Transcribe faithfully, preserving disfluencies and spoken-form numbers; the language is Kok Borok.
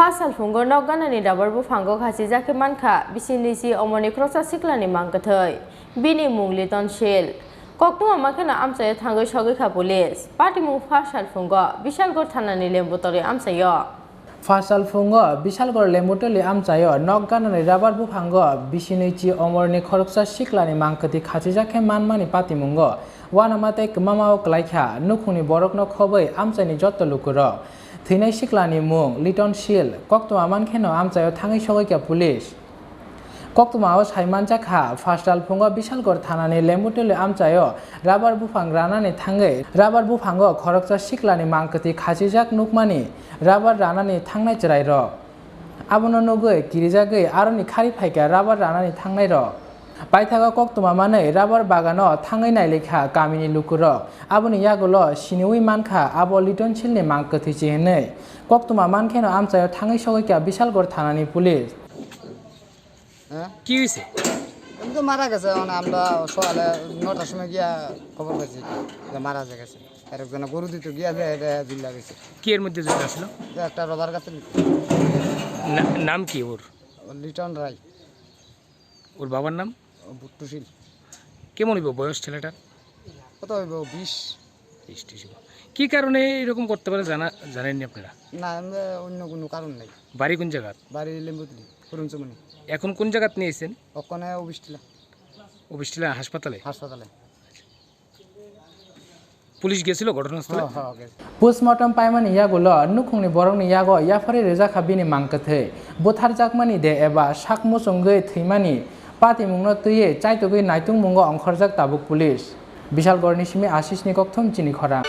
Pha salphungo nok ganani rabar buphango khachijak khe mankha bisini si omorni khoroksa siklani mang kwthwi. Bini mung Liton Sil. Koktwma makheno amchaio thangwi sogwi kha police. Patimung pha salphungo Bishalgarh thanani Lembutoli amchaio. Pha salphungo Bishalgarh Lembutoli amchaio nok ganani rabar buphango bisini chi omorni khoroksa siklani mang kwthwi khachijak khe manmani patimungo uanama tei kwmamao kwlaikha nukhungni borokno khobwi amchaini jotto lukurok. Thwinai siklani mung Liton Sil, koktwma mankheno amchaio thangwi sogwi kha police. Koktwmao sai manjak kha, pha salphungo Bishalgarh thanani Lembutoli amchaio rabar buphang ranani thangwi rabar buphango khoroksa siklani mang kwthwi khachijak nukmani rabar ranani thangnai chwrairok. Abono nugwi kirijagwi aroni khari phaikha rabar ranani thangnairok. Paithago koktwma manwi rabar bagano thangwi nailikha kamini lukurok. Aboni yagulo siniwi mankha abo Liton Silni mang kwthwi se hwnwi. Koktwma mankheno amchaio thangwi sogwi kha Bishalgarh thanani police. হ্যাঁ? কি হয়েছে? এমনি তো মারা গেছে, মানে আমরা সকালে নটার সময় গিয়া খবর পাইছি যে মারা গেছে। আর একজনে গরু দিতে গিয়া যে এটা জিল্লা গেছে। কি এর মধ্যে জড়িত আসলো? তো একটা রবার গাছের ভিতরে। না-, নাম কি ওর? লিটন রায়। ওর বাবার নাম? ও বুট্টু শীল। কেমন হইব বয়স ছেলেটার? কত হইব? বিশ। বিশ ত্রিশ হইব। কি কারণে এরকম করতে পারে জানা, জানেননি আপনারা? না, এমনি অন্য কোনো কারণ নাই। বাড়ি কোন জায়গাত? বাড়ি লেম্বুতলি, করুণচুমনি। এখন কোন জায়গাত নিয়েছেন? ওখানে অফিস টিলা। অফিস টিলা হাসপাতালে? হাসপাতালে। পুলিশ গেছিল ঘটনাস্থলে? হ্যাঁ, হ্যাঁ, গেছে। Postmortem paimani yagulo nukhungni borokni yago yapharwi rwjakha bini mang kwthwi. Butharjakmani de eba sak muchungwi thwimani patimungno twiwi chaitugwi naitungmungo ongkhorjak tabuk police. Bishalgarhni simi Ashishni kokthum chini khorang.